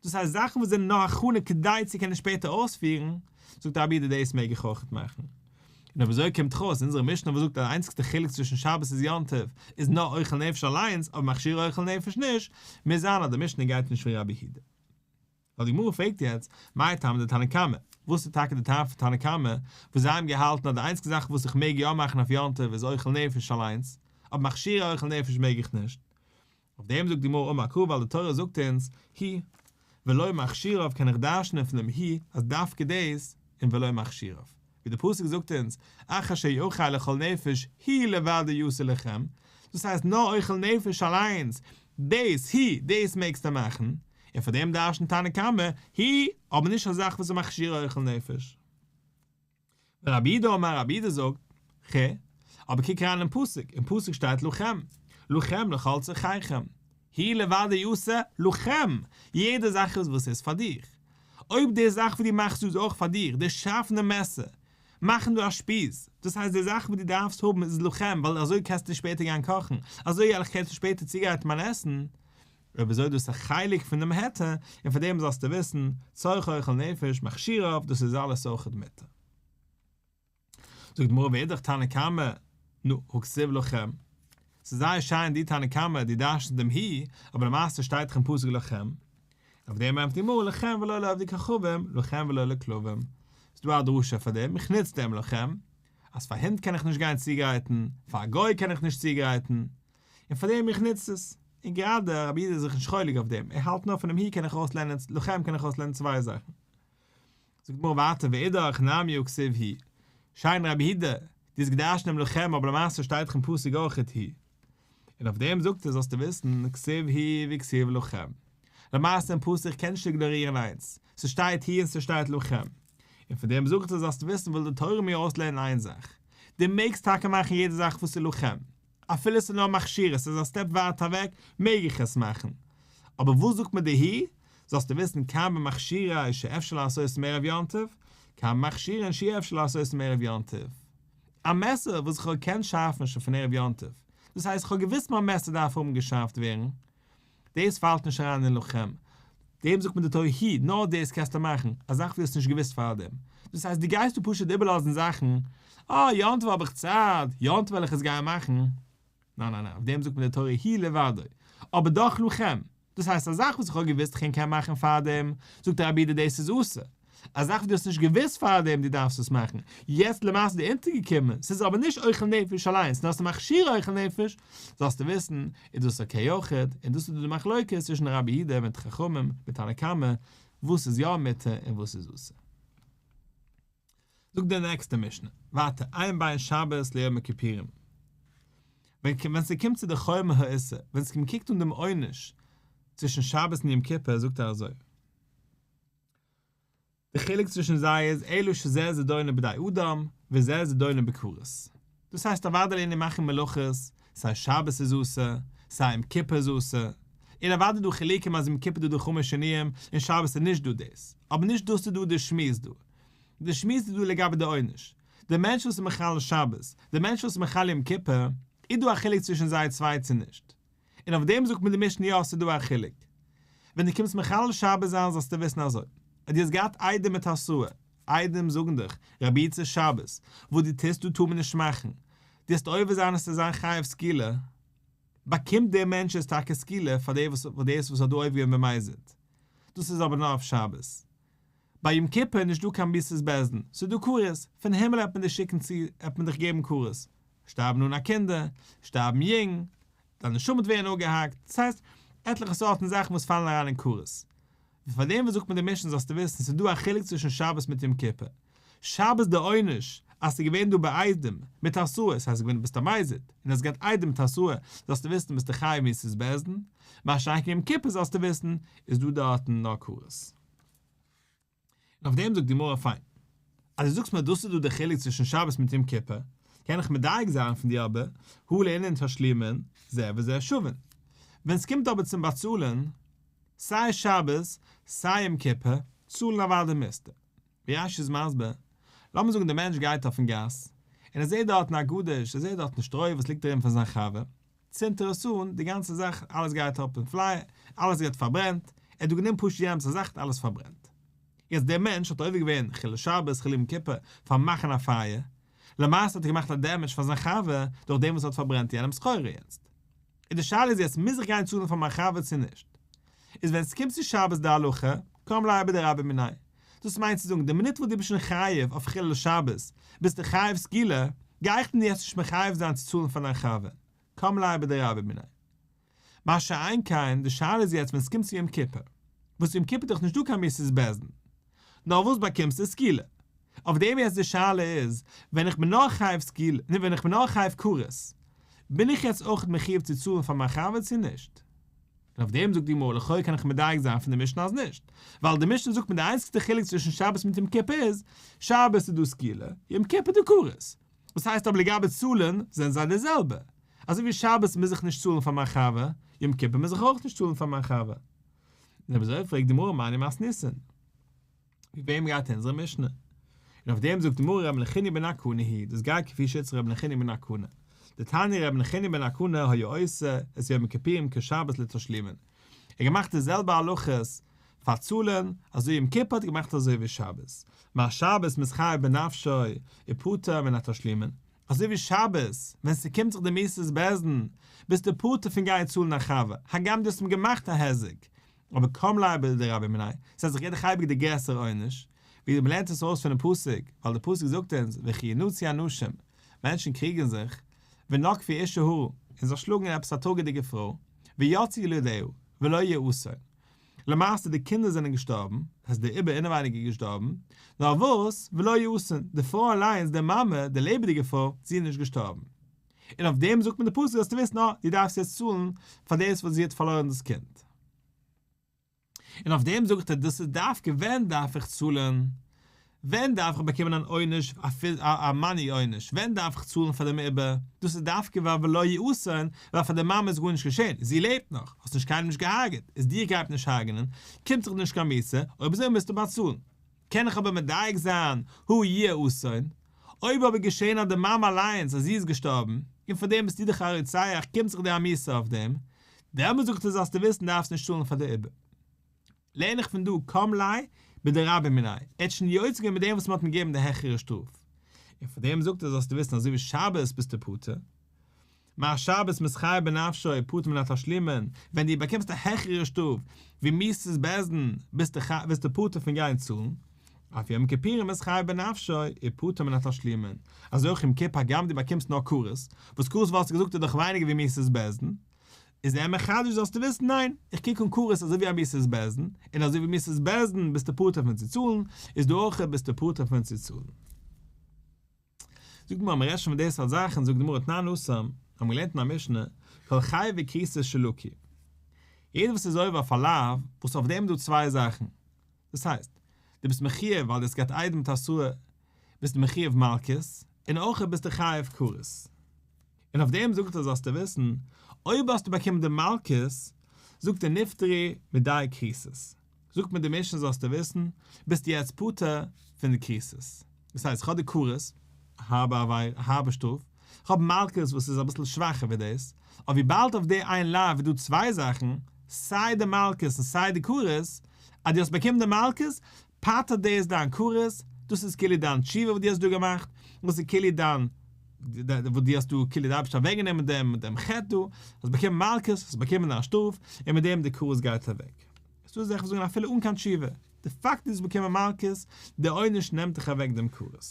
דאס הייסט זאכן וואס זענען נאר הכנה כדי צו קענען שפעטער אויספירן, זאגט רבי יהודה דאס מעג איך אויכעט מאכן. און אויב אזוי קומט דאך אויס אונזערע משנה וואס זאגט אז די איינציגסטע חילוק צווישן שבת איז יום טוב איז נאר אוכל נפש אליינס אבער מכשירי אוכל נפש נישט, מוז זיין אז די משנה גייט נישט ווי רבי יהודה. ווייל די גמרא פרעגט יעצט, מאי טעמא דתנא קמא, וואס איז טאקע די טעם פון תנא קמא וואס זיי האבן געהאלטן אז די איינציגסטע זאך וואס איך מעג יא מאכן אויף יום טוב איז אוכל נפש אליינס, אבער מכשירי אוכל נפש מעג איך נישט? אויף דעם זאגט די גמרא אמר קרא ווייל די תורה זאגט אונז הוא ולא מכשיריו קען איך דרש'נען פון דעם הוא אז דווקא דאס און ולא מכשיריו ווי די פסוק זאגט אונז אך אשר יאכל לכל נפש הוא לבדו יעשה לכם דאס הייסט נאר אוכל נפש אליינס דאס הוא דאס מעגסטו מאכן און פאר דעם דרש'נט תנא קמא הוא אבער נישט א זאך וואס איז מכשירי אוכל נפש. רבי יהודה אמר רבי יהודה זאגט, ח, אבער קוק אריין אין פסוק, אין פסוק שטייט לכם, לכם לכל צרכיכם. הוא לבדו אסור לכם, יעדע זאך איז וואס איז פאר דיך. אויב די זאך וואס דו מאכסט דא איז אויך פאר דיך, די שארפן די מעסער, מאכן דא א שפיז, דאס הייסט די זאך וואס דו דארפסט האבן איז לכם ווייל אזוי קענסטו שפעטער גיין קאכן, אזוי וועל איך קענסטו שפעטער צוגרייטן מיין עסן, אויב אזוי דאס איז א חלק פון דעם היתר, און פאר דעם זאלסטו וויסן, צורך אוכל נפש, מכשיריו, דאס איז אלעס אויכעט מותר. זאגט די גמרא ואידך תנא קמא, נו, הא כתיב לכם. ס'איז זייער שיין די תנא קמא, דו דרש'נסט דעם הוא, אבער למעשה שטייט דאך אין פסוק לכם. אויף דעם ענטפערט די גמרא לכם ולא לעובדי כוכבים, לכם ולא לכלבים. ס'איז דא א דרשה פאר דעם, איך נוץ דעם לכם, אז פאר הינט קען איך נישט גיין צוגרייטן, פאר א גוי קען איך נישט צוגרייטן, און פאר דעם איך נוץ עס. און גראדע רבי יהודה איז זיך נישט חולק אויף דעם, ער האלט נאר פונעם הוא קען איך ארויסלערנען, לכם קען איך ארויסלערנען צוויי זאכן. זאגט די גמרא ווייטער ואידך נמי הא כתיב הוא, שיין רבי יהודה, דו האסט געדרש'נט דעם לכם אבער למעשה שטייט דאך אין פסוק אויכעט הוא. און אויף דעם זאגט ער זאלסטו וויסן כתיב הוא וכתיב לכם. למעשה אין פסוק קען נישט איגנארירן איינס, ס'שטייט הוא און ס'שטייט לכם. און פון דעם זאגט ער זאלסטו וויסן וויל די תורה מיר אויסלערנען איין זאך, דו מעגסט טאקע מאכן יעדע זאך וואס איז לכם, אפילו ס'איז נאר מכשיר, עס איז א step ווייט אוועק, מעג איך עס מאכן. אבער וואס זאגט מיר די הוא? זאלסטו וויסן כאן במכשירי שאפשר לעשות מערב יום טוב, כאן במכשירין שאי אפשר לעשות מערב יום טוב. א מעסער וואס איך האב געקענט שארפן שוין פון ערב יום טוב, דאס הייסט איך האב געוואוסט מיין מעסער דארף האבן געשארפט ווערן, דאס פאלט נישט אריין אין לכם. דעם זאגט מיר די תורה הוא, נאר דאס קענסטו מאכן, א זאך וואס דו האסט נישט געוואוסט פארדעם. דאס הייסט דו גייסט דא פשוט איבערלאזן זאכן, אה, יום טוב האב איך צייט, יום טוב וועל איך עס גיין מאכן. ניין ניין ניין, אויף דעם זאגט מיר די תורה הוא לבדו. אבער דאך לכם. דאס הייסט א זאך וואס איך האב געוואוסט איך קען מאכן פארדעם, זאגט רבי יהודה דאס איז אסור. א זאך וואס דו האסט נישט געוואוסט פארדעם דו דארפסט עס מאכן, יעצט למעשה איז דיר אונטערגעקומען, ס'איז אבער נישט אוכל נפש אליינס נאר ס'איז מכשיר אוכל נפש, זאלסטו וויסן איז דאס okay אויכעט, און דאס איז דא די מחלוקת צווישן רבי יהודה מיט חכמים מיט תנא קמא וואס איז יא מותר און וואס איז אסור. זאגט די נעקסטע משנה ווייטער אין בין שבת ליום הכיפורים, ווען ס'קומט צו די חומר האיסור, ווען מ'קוקט אן דעם עונש צווישן שבת און יום כיפור זאגט ער אזוי, די חילוק צווישן זיי איז אלא שזה זדונו בידי אדם וזה זדונו בכרת. דאס הייסט אוודאי לענין מאכן מלאכות, סיי שבת איז אסור, סיי יום כיפור איז אסור, און אוודאי דא חילוקים אז יום כיפור איז דא די חמש שינויים און שבת איז נישט דא דאס, אבער נישט דאס איז דא די שמועס דא. די שמועס איז דא לגבי די עונש. די מענטש וואס איז מחלל שבת, די מענטש וואס איז מחלל יום כיפור, איז דא א חילוק צווישן זיי צוויי צו נישט? און אויף דעם זאגט מיר די משנה יא ס'איז דא א חילוק. ווען דו קומסט מחלל שבת זיין זאלסטו וויסן אזוי, אז דו האסט געהאט עדים מיט התראה, עדים זאגן דיך, רבי איצא שבת, וואס דו טוסט דא טאר מען נישט מאכן, דו וועסט עובר זיין עס צו זיין חייב סקילה, באקומט דער מענטש עס טאקע סקילה פאר דאס וואס האט דא עובר געווען במזיד. דאס איז אבער נאר אויף שבת. ביי יום כיפור איז נישט דא קיין מיתת בית דין, ס'איז דא כרת, פון הימל העט מען דיר שיקן צו, העט מען דיך געבן כרת, שטארבן אן א קינדער, שטארבן יונג, דיין נשמה וועט ווערן אפגעהאקט, דאס הייסט, עטליכע סארטן זאכן וואס פאלן אריין אין כרת. און פאר דעם וואס זאגט מען די משנה זאלסטו וויסן ס'איז דא א חילוק צווישן שבת מיט יום כיפור. שבת די עונש אז ס'איז געווען דא בעדים מיט התראה, ס'הייסט געווען ביסט א מזיד, און האסט געהאט עדים מיט התראה, זאלסטו וויסן ביסטו חייב מיתת בית דין, מה שאין כן יום כיפור זאלסטו וויסן איז דא דארטן נאר כרת. און אויף דעם זאגט די גמרא פיין, אז דו זאגסט מיר דאס איז דא די חילוק צווישן שבת מיט יום כיפור, קען איך מדייק זיין פון דיר אבער, הא לענין תשלומין, זה וזה שווין. ווען ס'קומט אבער צום באצאלן, סיי שבת סיי יום כיפור, צאלן אוודאי מוזטו. ווי רש"י איז מסביר, לאמיר זאגן דער מענטש גייט אויפן גאס, און ער זעט דארטן א גדיש, ער זעט דארטן שטרוי וואס ליגט ארום פון זיין חבר, צינדט ער עס אן, די גאנצע זאך, אלעס גייט אפ אין פלייער, אלעס ווערט פארברענט, ער האט דא גענומען פשוט יענעמס א זאך און אלעס פארברענט. יעצט דער מענטש האט עובר געווען חילול שבת, חילול יום כיפור, פארן מאכן א פייער, למעשה האט ער געמאכט א damage פאר זיין חבר דורך דעם וואס ער האט פארברענט יענעמס סחורה יעצט. און די שאלה איז יעצט מוז איך גיין צאלן פאר מיין חבר צו נישט? איז ווען ס'קומט צו שבת די הלכה, קם ליה בדרבה מיניה. דאס מיינט צו זאגן די מינוט וואס דו ביסט שוין חייב אויף חילול שבת, ביסטו חייב סקילה, גיי איך דיר יעצט נישט מחייב זיין צו צאלן פאר דיין חבר, קם ליה בדרבה מיניה. מה שאין כן, די שאלה איז יעצט ווען ס'קומט צו יום כיפור, וואס יום כיפור איז דאך נישט דא קיין מיתת בית דין, נאר וואס באקומסטו סקילה? אויף דעם יעצט די שאלה איז, ווען איך בין נאר חייב סקילה, נו ווען איך בין נאר חייב כרת, בין איך יעצט אויך מחיוב צו צאלן פאר מיין חבר צו נישט? און אויף דעם זאגט די גמרא לכאו' קען איך מדייק זיין פון די משנה אז נישט, ווייל די משנה זאגט מיר די איינציגסטע חילוק צווישן שבת מיט יום כיפור איז, שבת איז דא סקילה, יום כיפור דא כרת. וואס הייסט אבער לגבי צאלן זענען זיי די זעלבע, אזוי ווי שבת מוז איך נישט צאלן פאר מיין חבר, יום כיפור מוז איך אויך נישט צאלן פאר מיין חבר. און אויב אזוי פרעגט די גמרא מני מתניתין. ווי וועם גייט אונזערע משנה? און אויף דעם זאגט די גמרא רבי נחוניא בן הקנה היא, דאס גייט כפי שיטת רבי נחוניא בן הקנה. דתניא רבי נחוניא בן הקנה היה עושה את יום הכיפורים כשבת לתשלומין. ער האט געמאכט די זעלבע הלכות פאר צאלן, אזוי יום כיפור האט ער געמאכט אזוי ווי שבת. מה שבת מתחייב בנפשו ופטור מן התשלומין, אזוי ווי שבת ווען ס'קומט זיך די מיתת בית דין ביסטו פטור פון גיין צאלן א חבר, הגם דו האסט אים געמאכט א היזק, אבער קם ליה בדרבה מיניה, ס'הייסט איך גיב דיך אייביג די גרעסערע עונש, ווי מ'לערנט עס ארויס פונעם פסוק, ווייל די פסוק זאגט אונז וכי ינצו אנשים, מענטשן קריגן זיך, ונגפו אשה הרה, און זיי שלאגן עפעס א טראגעדיגע פרוי, ויצאו ילדיה, ולא יהיה אסון. למעשה די קינדער זענען געשטארבן, דאס הייסט די עובר אינעווייניג איז געשטארבן, נאר וואס, ולא יהיה אסון, די פרוי אליינס, די מאמע, די לעבעדיגע פרוי, זי איז נישט געשטארבן. און אויף דעם זאגט מען די פסוק זאלסטו וויסן, אה, דו דארפסט יעצט צאלן פאר דאס וואס זי האט פארלוירן דאס קינד. און אויף דעם זאגט ער, דאס איז דווקא ווען דארף איך צאלן? ווען דארף איך באקומען אן עונש, א money עונש? ווען דארף איך צאלן פאר דעם עובר? דאס איז דווקא ווייל ולא יהיה אסון, ווייל פאר די מאמע איז גארנישט געשען, זי לעבט נאך, האסט נישט קיינעם נישט געהארגעט, איז דיר גייט מען נישט הרג'נען, קומט זיך דיר נישט קיין מיתה, אויב אזוי מוזטו באצאלן. קען איך אבער מדייק זיין, הא יהיה אסון, אויב אבער געשען אז די מאמע אליינס אז זי איז געשטארבן, און פאר דעם ביסטו דאך א רוצח, קומט זיך דיר א מיתה אויף דעם, דעמאלט זאגט ער זאלסטו וויסן דארפסט נישט צאלן פאר די עובר. לערן איך פון דא קם ליה בדרבה מיניה, ער האט שוין יוצא געווען מיט דעם וואס מען האט אים געגעבן די העכערע שטראף, און פאר דעם זאגט ער זאלסטו וויסן אזוי ווי שבת ביסטו פטור, מה שבת מתחייב בנפשו פטור מן התשלומין, ווען דו באקומסט א העכערע שטראף ווי מיתת בית דין ביסטו ביסטו פטור פון גיין צאלן, אף יום כיפורים מתחייב בנפשו ופטור מן התשלומין, אזוי אויך יום כיפור הגם דו באקומסט נאר כרת, וואס כרת וואלסטו געזאגט איז דאך ווייניגער ווי מיתת בית דין, איז ער מחדש זאלסטו וויסן ניין, איך קוק אן כרת אזוי ווי א מיתת בית דין, און אזוי ווי מיתת בית דין ביסטו פטור פון צו צאלן, איז דא אויך ביסטו פטור פון צו צאלן. זאגט די גמרא מ'רעדט שוין פון די סארט זאכן, זאגט די גמרא תנן התם, האבן געלערנט אין א משנה, כל חייבי כריתות שלקו, יעדער וואס איז עובר אויף א לאו, וואס אויף דעם איז דא צוויי זאכן, דאס הייסט, דו ביסט מחיוב ווייל דו האסט געהאט עדים מיט התראה, ביסטו מחיוב מלקות, און אויך ביסטו חייב כרת. און אויף דעם זאגט ער זאלסטו וויסן, אויב האסטו באקומען די מלקות, זאגט ער נפטרו מידי כריתות. זאגט מיר די משנה זאלסטו וויסן, ביסטו יעצט פטור פון די כריתות. דאס הייסט, איך האב די כרת, א הארבע עבירה, א הארבע שטראף, איך האב מלקות וואס איז אביסל שוואכער ווי דאס, אבער וויבאלד אויף די איין לאו איז דא צוויי זאכן, סיי די מלקות און סיי די כרת, אז דו האסט באקומען די מלקות, פטר'ט דאס דיין כרת, דאס איז כאילו דיין תשובה וואס דו האסט דא געמאכט, דאס איז כאילו דיין, וואס דו האסט דא כאילו די אייבערשטער אוועקגענומען דעם דעם חטא דא, האסט באקומען מלקות, האסט באקומען דיין שטראף, און מיט דעם די כרת גייט אוועק. ס'דא אזעלכע וואס זאגן אפילו אן קיין תשובה, די פאקט דו האסט באקומען מלקות, די עונש נעמט דיך אוועק דעם כרת.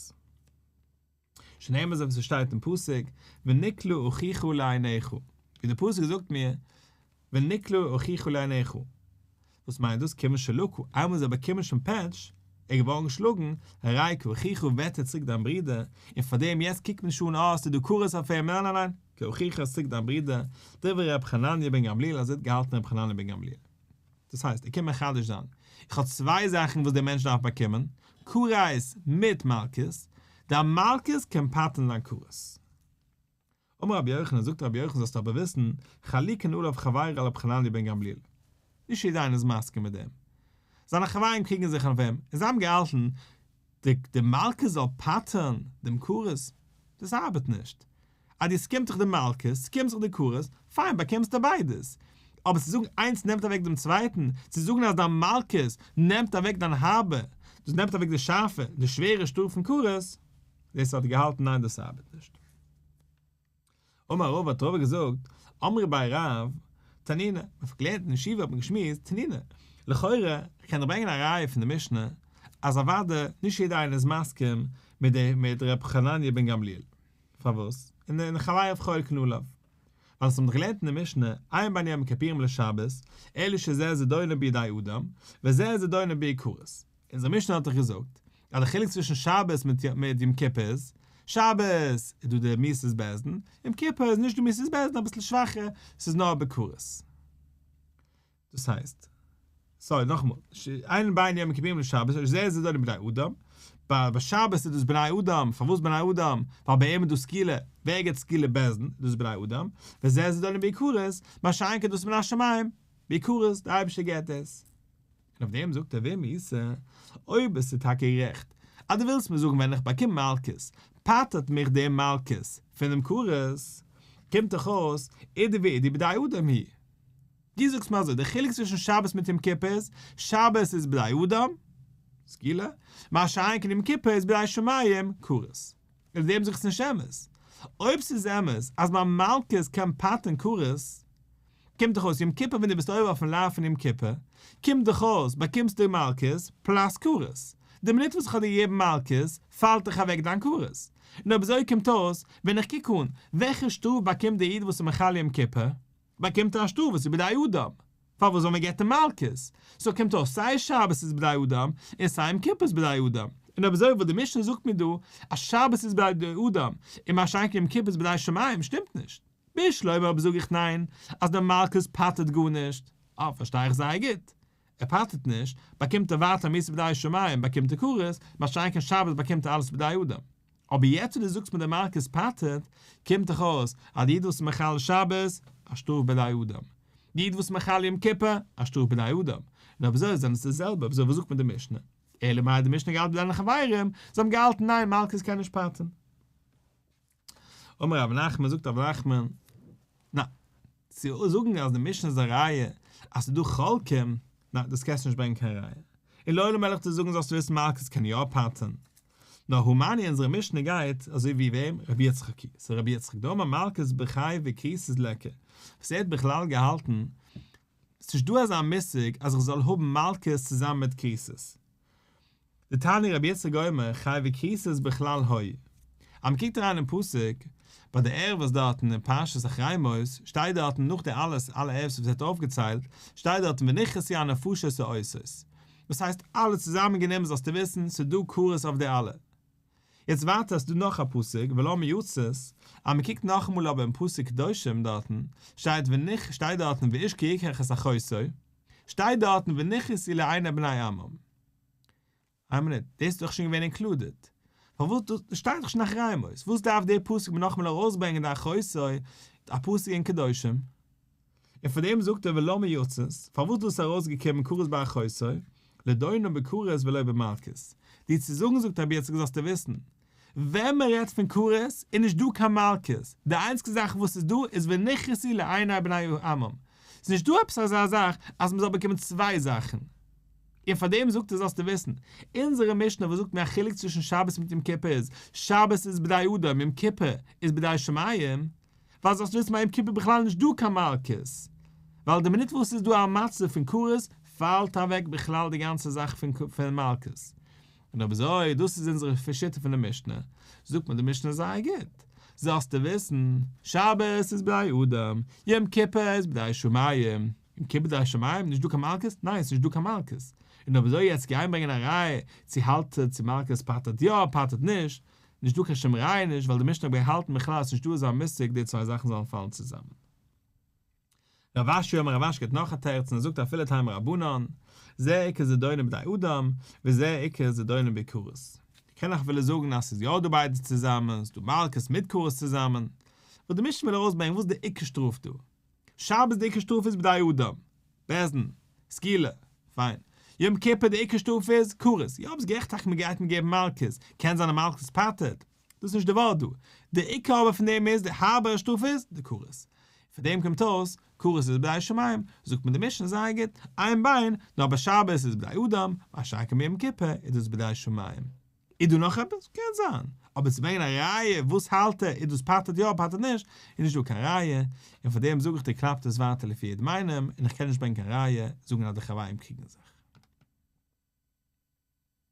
שנאמר אזוי ווי ס'שטייט אין פסוק, ונקלה אחיך לעיניך, ווי די פסוק זאגט מיר, ונקלה אחיך לעיניך, וואס מיינט דאס, כיוון שלקה, איינמאל זיי באקומען שוין פעטש, ער איז געווארן געשלאגן, הרי כאחיך ווערט ער צוריק דיין ברודער, און פארדעם יעצט קוקט מען נישט אן אה ס'איז דא כרת אויף אים, ניין ניין ניין, כאחיך איז צוריק דיין ברודער, דברי ר' חנניה בן גמליאל אזוי האט געהאלטן ר' חנניה בן גמליאל. דאס הייסט, ער קען מחדש זיין, איך האב צוויי זאכן וואס דער מענטש דארף באקומען, כרת מיט מלקות, דיין מלקות קען פטר'ן דיין כרת. אמר רבי יוחנן, זאגט רבי יוחנן זאלסטו אבער וויסן, חלוקין עליו חברו על רבי חנניה בן גמליאל. נישט יעדער איינער איז מסכים מיט דעם. זיינע חברים קריגן זיך אויף אים, און זיי האבן געהאלטן, די די מלקות זאל פטר'ן דעם כרת, דאס ארבעט נישט. אז דו ס'קומט זיך די מלקות, ס'קומט זיך די כרת, פיין באקומסטו ביידעס. אבער צו זאגן איינס נעמט אוועק דעם צווייטן, צו זאגן אז דיין מלקות נעמט אוועק דיין הארבע, דאס נעמט אוועק די שארפע, די שווערע שטראף פון כרת, דאס האט ער געהאלטן ניין דאס ארבעט נישט. אמר רבא האט רבא געזאגט, אמרי בי רב, תנינא, מען האט געלערנט אין ישיבה האט מען געשמועסט, תנינא, לכאורה, איך קען דאך ברענגען א ראיה פון די משנה, אז אוודאי נישט יעדער איינער איז מסכים מיט די מיט ר' חנניה בן גמליאל. פארוואס? און די חבריו חולקין עליו. ווייל עס האבן דאך געלערנט אין די משנה, אין בין יום הכיפורים לשבת, אלא שזה זדונו בידי אדם, וזה זדונו בידי כרת. אונזער משנה האט דאך געזאגט אז די חילוק צווישן שבת מיט יום כיפור איז, שבת איז דא די מיתת בית דין, יום כיפור איז נישט דא מיתת בית דין אביסל שוואכער, ס'איז נאר בכרת. דאס הייסט. סארי נאכאמאל, אין בין יום הכיפורים לשבת, זה זדונו בידי אדם, ביי שבת איז דאס בני אדם, פארוואס בני אדם? ווייל ביי אים איז דא סקילה, ווער געבט סקילה? בית דין, דאס איז בני אדם, וזה זדונו בכרת, מה שאין כן דאס איז מן השמים, בכרת, דער אייבערשטער געבט עס. און אויף דעם זאגט ער ואם איתא, אויב ביסטו טאקע גערעכט אז דו ווילסט מיר זאגן ווען איך באקום מלקות פטר'ט מיך די מלקות פונעם כרת, קומט דאך אויס אידי ואידי בידי אדם הוא. דו זאגסט מיר אזוי, די חילוק צווישן שבת מיט יום כיפור איז, שבת איז בידי אדם, סקילה, מה שאין כן יום כיפור איז בידי שמים, כרת. און אויף דעם זאג איך ס'נישט אמת. אויב ס'איז אמת אז מיין מלקות קען פטר'ן כרת, קומט דאך אויס יום כיפור ווען דו ביסט עובר אויפן לאו פון יום כיפור, קומט דאך אויס באקומסטו מלקות פלאס כרת. די מינוט וואס איך האב דיר געגעבן מלקות, פאלט דאך אוועק דיין כרת. און אויב אזוי קומט אויס, ווען איך קוק אן, וועלכע שטראף באקומט דער איד וואס איז מחלל יום כיפור? באקומט ער א שטראף וואס איז בידי אדם. פארוואס ווייל מען געבט אים מלקות? סאו קומט אויס סיי שבת איז בידי אדם, און סיי יום כיפור איז בידי אדם. און אויב אזוי וואס די משנה זאגט מיר דא אז שבת איז בידי אדם, און מה שאין כן יום כיפור איז בידי שמים, שטימט נישט. בשלמא אויב זאג איך ניין אז די מלקות פטר'ט גארנישט, אה פארשטיי איך זייער גוט. ער פטר'ט נישט, באקומט ער ווייטער מיתה בידי שמים, באקומט ער כרת, מה שאין כן שבת באקומט ער אלעס בידי אדם. אבער יעצט וואס דו זאגסט מיר די מלקות פטר'ט, קומט דאך אויס אז די איד וואס איז מחלל שבת, א שטראף בידי אדם. די איד וואס איז מחלל יום כיפור, א שטראף בידי אדם. און אויב אזוי זענען עס די זעלבע, אויב אזוי וואס זאגט מיר די משנה? אלא מאי די משנה געהאלטן ווי זיינע חברים, זיי האבן געהאלטן ניין מלקות קען נישט פטר'ן. אמר רב נחמן זאגט רב נחמן, ניין, צו זאגן אז די משנה איז א ראיה אז ס'איז דא חולקים, ניין דאס קענסטו נישט ברענגען קיין ראיה. און לעולם וועל איך דיר זאגן זאלסטו וויסן מלקות קען יא פטר'ן. נאר הא מני אונזערע משנה גייט אזוי ווי וועם? רבי יצחק היא, ס'איז רבי יצחק דאמר מלקות בחייבי כריתות ליכא, וואס ער האט בכלל געהאלטן, ס'נישט דא אזא מושג אז איך זאל האבן מלקות צוזאמען מיט כריתות. דתניא רבי יצחק אומר חייבי כריתות בכלל היו. אז מ'קוקט אריין אין פסוק, ביי די ערבות דארטן אין פרשת אחרי מות, שטייט דארטן נאך די אלעס אלע ערבות וואס ווערט אויפגעציילט, שטייט דארטן ונכרתו הנפשות העושות. דאס הייסט אלע צוזאמען גענומען זאלסטו וויסן ס'דא כרת אויף די אלע. יעצט ווייטער ס'דא נאך א פסוק ולמה יצית, אז מ'קוקט נאכאמאל אבער אין פסוק קדושים דארטן, שטייט ונכ שטייט דארטן ואיש כי יקח את אחותו, שטייט דארטן ונכרתו לעיני בני עמם. איין מינוט, דאס איז דאך שוין געווען included. פארוואס דאס שטייט דאך שוין אחרי מות, וואס דארף דער פסוק מיר נאכאמאל ארויסברענגען די אחותו, א פסוק אין קדושים? און פאר דעם זאגט ער ולמה יצית, פארוואס דאס איז ארויסגעקומען כרת באחותו, לדונו בכרת ולא במלקות. דיר צו זאגן זאגט רבי יצחק זאלסטו וויסן, ווען מען רעדט פון כרת איז נישט דא קיין מלקות, די איינציגסטע זאך וואס איז דא איז ונכרתו לעיני בני עמם, ס'איז נישט דא עפעס אזא זאך אז מען זאל באקומען צוויי זאכן. און פאר דעם זאגט ער זאלסטו וויסן, אונזערע משנה וואס זאגט מיר א חילוק צווישן שבת מיט יום כיפור איז, שבת איז בידי אדם, יום כיפור איז בידי שמים, ווייל זאלסט וויסן ביי יום כיפור בכלל נישט דא קיין מלקות, ווייל די מינוט וואס ס'איז דא א מצב פון כרת פאלט אוועק בכלל די גאנצע זאך פון מלקות. און אויב אזוי דאס איז אונזערע שיטה פון די משנה, זאגט מיר די משנה זייער גוט, זאלסטו וויסן, שבת איז בידי אדם, יום כיפור איז בידי שמים, יום כיפור בידי שמים, נישט דא קיין מלקות? ניין ס'נישט דא קיין מלקות. און אויב אזוי יעצט גיין ברענגען א ראיה צו האלט צו מלקות פטר'ט יא פטר'ט נישט, נישט דא קיין שום ראיה נישט ווייל די משנה האט געהאלטן בכלל אז ס'נישט דא אזא מושג די צוויי זאכן זאלן פאלן צוזאמען. רב אשי אמר רב אשי געבט נאך א תירוץ און ער זאגט אפילו תימא רבנן, זה עיקר זדונו בידי אדם, וזה עיקר זדונו בכרת. קען איך אפילו זאגן אז ס'איז יא דא ביידע צוזאמען, ס'איז דא מלקות מיט כרת צוזאמען. וואס די משנה וויל ארויסברענגען וואס איז די עיקר שטראף דא? שבת די עיקר שטראף איז בידי אדם, בית דין, סקילה, פיין. יום כיפור די עיקר שטראף איז כרת, יא ביסט גערעכט טאקע מ'גייט מיר געבן מלקות, קען זיין א מלקות פטר'ט, דאס איז נישט די ווארט דא, די עיקר אבער פון דעם איז, די הארבערע שטראף איז, די כרת. פון דעם קומט אויס, כרת איז בידי שמים, זאגט מיר די משנה זייער גוט, אין בין, נאר ביי שבת איז בידי אדם, מה שאין כן ביום כיפור איז דאס בידי שמים. איז דא נאך עפעס? קען זיין. אבער צו ברענגען א ראיה וואס האלט ער איז דאס פטר'ט יא פטר'ט נישט, איז נישט דא קיין ראיה, און פאר דעם זאג איך דיר קלאפט עס ווייטער לפי יעדעם איינעם, און איך קען נישט ברענגען קיין ראיה זאגן אז די חברים קריגן זיך.